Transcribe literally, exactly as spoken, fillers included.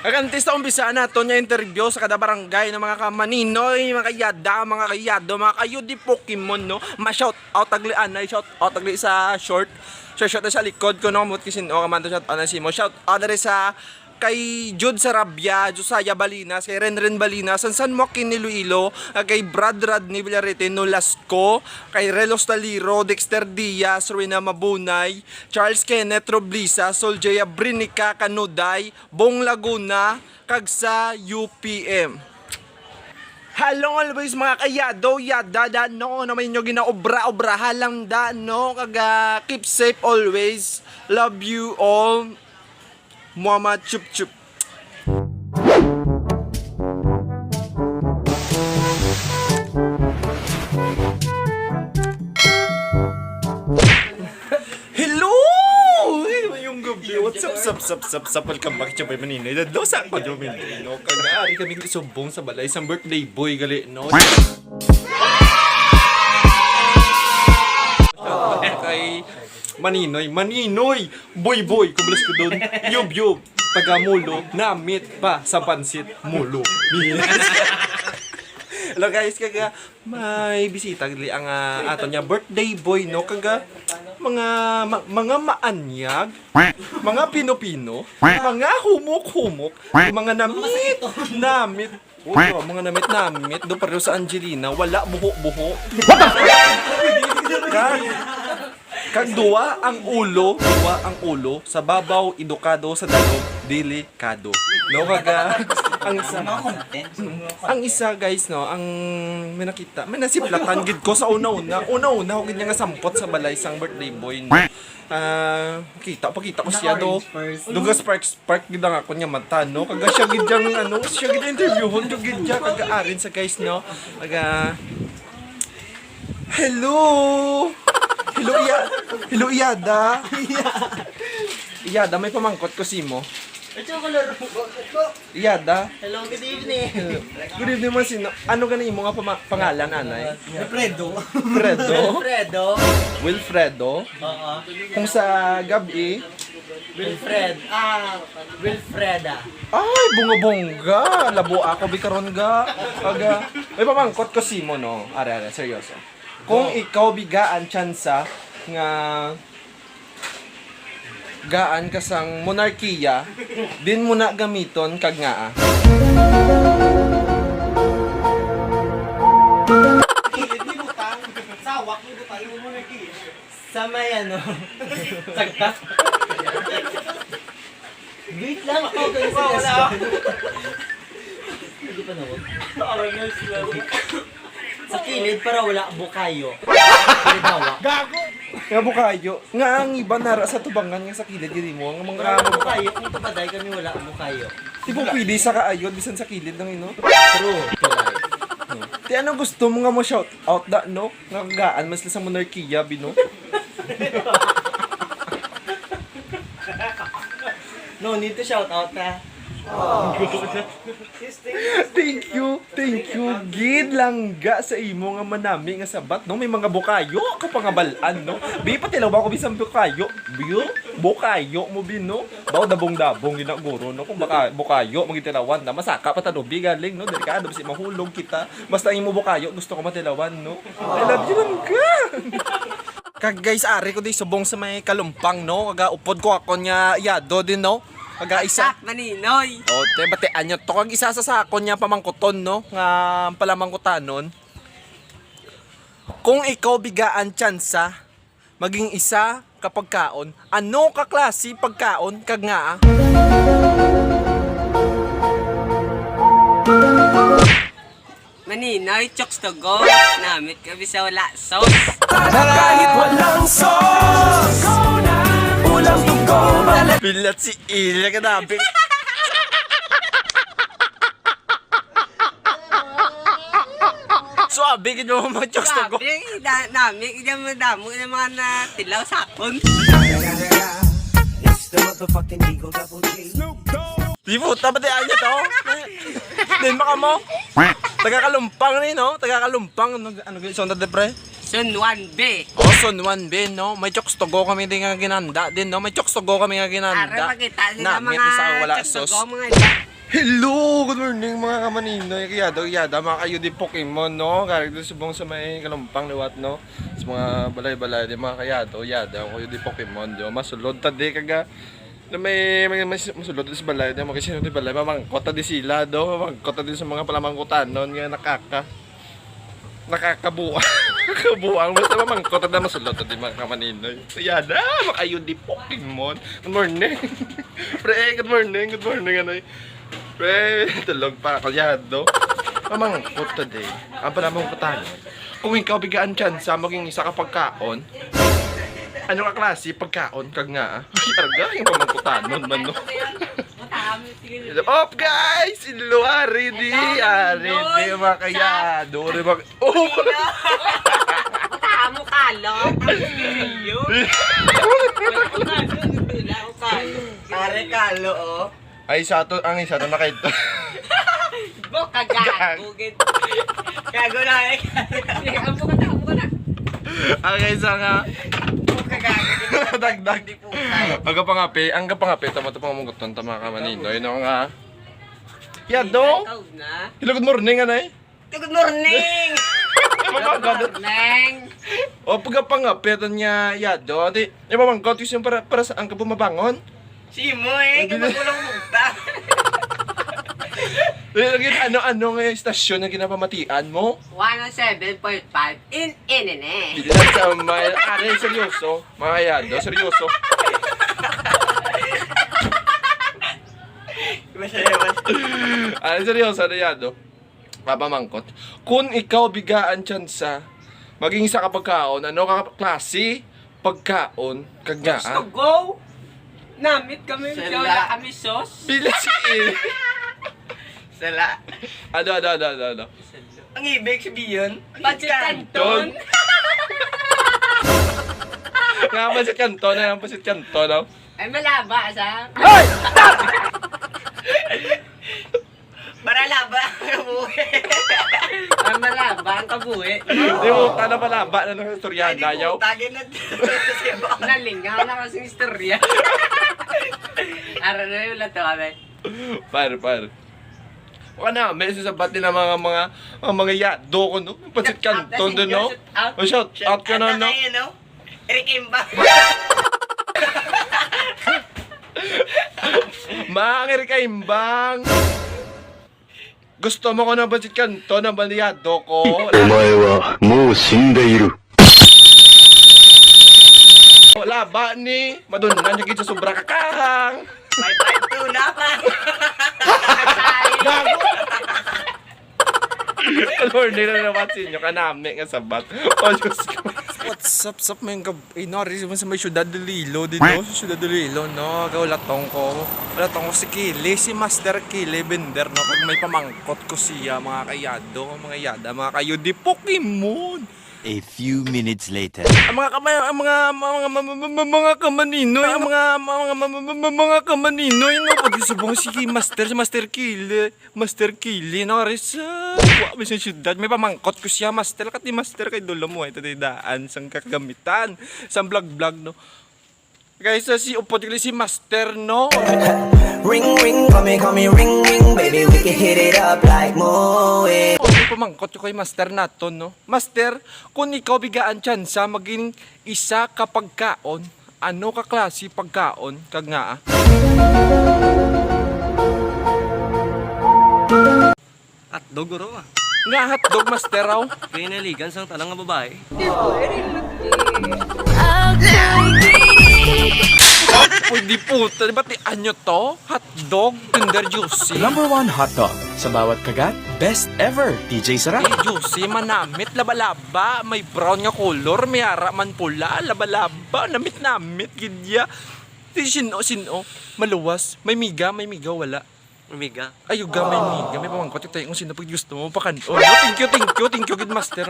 Kag antes ta umpisa naton nga interview sa kada barangay, no, mga kamaninoy, mga kayada, mga kayado, mga kayo di Pokemon, no? Ma-shout out tagli anay, shout out tagli sa short. Shout out sa likod ko, no? Mut kisin o kaman to, shout out na si mo. Shout out diri sa kay Jude Sarabia, Josiah Balinas, kay Renren Balinas, San San Joaquin, Iloilo, ah, kay Brad Rodney Villarete, Nolasco, kay Relos Taliro, Dexter Diaz, Rowena Mabunay, Charles Kenneth Roblisa, Sol J Abrinica Canuday, Bong Laguna, kag sa U P M. Halong always, mga kayado, yada, da, no, ano man inyo ginaobra-obrahan lang, da, no, kag, ah, keep safe always. Love you all. Mama chup chup. Hello! Ay, mayong gabi. What's up, sup, sup, sup, sup? Welcome back to my Maninoy. Dadlaw sa ako, Domino. Kag ari kami subong sa balay sang birthday boy gali, no? Kay Maninoy, Maninoy, boy boy, kumbres ko dun. Yub yub, taga Mulo, namit pa sa pansit, Mulo. Hello guys, kaga may bisita gali ang, ah, aton nga birthday boy, no? Kaga mga ma- mga maanyag, mga pino-pino, mga humok-humok, mga namit, namit. Uy, oh, mga namit-namit do pareho sa Angelina, wala buho-buho. Kag, kag duwa ang ulo, duwa ang ulo, sa babaw edukado, sa dalom delikado. No, kaga ang isa, ang isa guys, no, ang may nakita, may nasiplatan gid ko sa una-una. Una-una ko gid nga sampot sa balay sang birthday boy, no. Ah, kita, pakita ko siya do. Duga sparks Park gid ang akon nga mata, no? Kaga siya gid yang, ano, siya gid ang interviewon ko gid ya, kaga arin sa guys, no? Kaga, hello! Hello, iya, hello, Iyada. Iyada, may pamangkot ko simo. Ito ang color. Iyada. Hello, good evening. Good evening, man. Sino? Ano gani imo nga pama- pangalan, anay? Alfredo. Fredo? Alfredo. Wilfredo? Oo. Kung sa gabi, Wilfred. Ah, Wilfreda. Ay, bunga-bongga. Labo ako, bi karon ga. Aga. May pamangkot ko simo, no? Are, are, seryoso. Kung ikaw bigaan tsansa nga gaan ka sang monarkiya, din mo na gamiton kag ngaa. Kilid ni butang, sawak ni butang, yung monarkiya. Sa may ano? Sagka? Wait lang, ako kayo sa wala. Hindi pa nawag. Sa kilid para wala bukayo. Halimbawa. Gago! Nga bukayo. Nga ang iba nara sa tubangan nga sa kilid, gini mo. Ang mga wala bukayo, kung tubaday kami wala bukayo. Di po pwede sa kaayod, bisan sa kilid lang, you know? True. Tulay. Ti ano gusto mo nga mo shout out da, no? Nga kagaan man sila sa monarkiya, bino? No need to shout out, ha? Thank you, thank you, gid langga sa imo nga manami nga sabat, no? May mga bukayo ka pangabal-an, no? Bi, patilaw ba ako bisan bukayo? Biyo, bukayo mo, bino? Daw dabong-dabong ginaguro, no? Kung baka bukayo, magitilawan na, masaka pa tanubi galing, no? Delikado, basi mahulog kita. Basta ang imo bukayo, gusto ko matilawan, no? I love you lang ka. Kag guys, ari ko di subong sa may kalumpang, no? Kaga upod ko akon nga yado din, no? Kaga isa. Sak maninoy. O, te, batian nyo to. Kag isa sa sakon nga pamangkuton, no? Nga palamangkutanon. Kung ikaw bigaan tsansa, maging isa ka pagkaon, ano ka klase pagkaon kag ngaa? Maninoy, chokes to go. Namit ka bisa wala sauce. Kahit walang sauce, ulam to go. Pilat si Ilya, kadabi. Suabe gid mo mag-chokes to go. Grabe, da- nami, gid mo damo ng mga natilaw sa akon. Di puta, pati anya to. Din ba kamo? Taga Kalumpang ni, no? Taga Kalumpang. Ano, ano gid, Sonda de Pre? Son one B. Oh, son one B, no? May chokes to go kami din nga ginanda din, no? May chokes to go kami nga ginanda. Ara, makita nila. Na, mga may isa wala chokes to sauce. Go, mga ila. Hello! Good morning, mga kamaninoy, kayado, yada, mga kayo di Pokemon, no? Galing doon subong sa may kalumpang liwat, no? Sa mga balay-balay, di mga kayado, yada, ang kayo di Pokemon, di ba? Masulod ta di, kaga, na may, may, may masulod sa balay, di mga kasino di balay, mamangkot ta di sila, do? Mamangkot ta di sa mga palamangkutanon nga nakaka. Nakakabuang. Kabuang. Basta mamangkot na masulot di mga kamaninoy. So, yada, makayo di Pokemon. Good morning. Pre, good morning. Good morning, anay. Pre, tulog pa ako, yado. Mamangkot ta di. Ang pala mong kutano. Kung ikaw bigaan tsansa maging isa ka pagkaon, ano ka klase pagkaon kag nga? Ay, arga, yung pamangkutanon man, no? Up, guys! Hello, ari di, ari di, mga kayado, di ba? Oh, Tamo kalo. Ang sigarilyo. Wala ko kalo. Wala ko kalo. Pare, kalo, oh. Ay, sa to, ang isa to na kayo. Bo, kagago, gid. Gago na, eh. Sige, amo ka na, amo ka na. Ang isa nga. Bo, kagago, gid. Dagdag. Hindi po tayo. Ang kapangape, ang kapangape, tama to, pangamugutan, tama ka, maninoy, no, nga. Yado? Ikaw na. Hello, good morning, anay. Good morning! Good morning! O, pagkapangapit niya, yado. Di, di ba, mangkot, gusto yung para, para sa ang kabumabangon? Si mo eh, Ay, kung di na- magulang mugta. Di, lagi, ano-ano nga yung istasyon na ginapamatian mo? One oh seven point five in Inene. Di lang sa may, are, seryoso. Mga yado, seryoso. Masaya, masaya. Are, seryoso, ano yado? Papamangkot. Kung ikaw bigaan tsansa, maging isa ka pagkaon, ano ka klase pagkaon kag Gusto ngaa? Go! Namit kami, Sala. Wala kami sauce. Pila si Sala. Ano, ano, ano, ano, ano? Ang ibig sabihin, Pancit Canton. Nga, pancit canton, ano, pancit canton, no? Ay, malaba sa. Hoy! Para laba ang kabuhi. Ang malaba ang kabuhi. Di mo, tana malaba na ng istorya, Ay, di dayaw. Putagin na. Nalingaw na kasi istorya. Ara na yung lato, abe. Par, par. Wala na, may isa sa bati na mga, mga, mga, mga yado ko, no? Pancit canton din, no? Shout out, shout out ka na, no? Eric Imbang. Mang Eric Imbang. Gusto mo ko ng pancit canton na balyado ko? Omae wa mou shindeiru. Laba ni, madungan siya gid sa sobra kakahang. Five five two na pa. Gago. Good morning na naman sa inyo, kanami nga sabat. Oh, Diyos ko. What's up, sup, mga kab-, eh, nari mo sa may syudad de Iloilo, dito, sa syudad de Iloilo, no? Kaya wala tong ko. Wala tong ko si Kili, si Master Kili Bender, no? Pag may pamangkot ko siya, mga kayado, mga yada, mga kayo, di Pokemon. A few minutes later. Ang mga kamay, ang mga, mga, mga, mga, mga, mga kamaninoy, ang mga, mga, mga, mga, mga, mga kamaninoy, no? Pag subong si Master, si Master Kili. Master Kili, no? Risa, wa mi sa syudad. May pamangkot ko siya, Master. Kati Master kay dulo mo, ito di daan sang kakagamitan, sang vlog-vlog, no? Guys, sa si upod ko si Master, no? Ring, ring, call me, call me, ring, ring, baby, we can hit it up like Moe. Oh, may pamangkot ko kay Master nato, no? Master, kung ikaw bigaan tsansa maging isa ka pagkaon, ano ka klase pagkaon kag ngaa? Hotdog, guro, ah. Nga hotdog, master, aw? Kinaligan sang tanan nga babae. Pwede puta, di ba ti anyo to? Hotdog, tender, juicy. Number one hotdog. Sa bawat kagat, best ever. T J Sarap. Eh, juicy, manamit, laba-laba. May brown nga color, may ara man pula, laba-laba, namit-namit, gidya. Di sino, sino, maluwas. May miga, may miga, wala. Miga. Ay, yung gamay miga, may pamangkot tayo kung sino pag gusto mo, pakan-, oh, thank you, thank you, thank you, good master.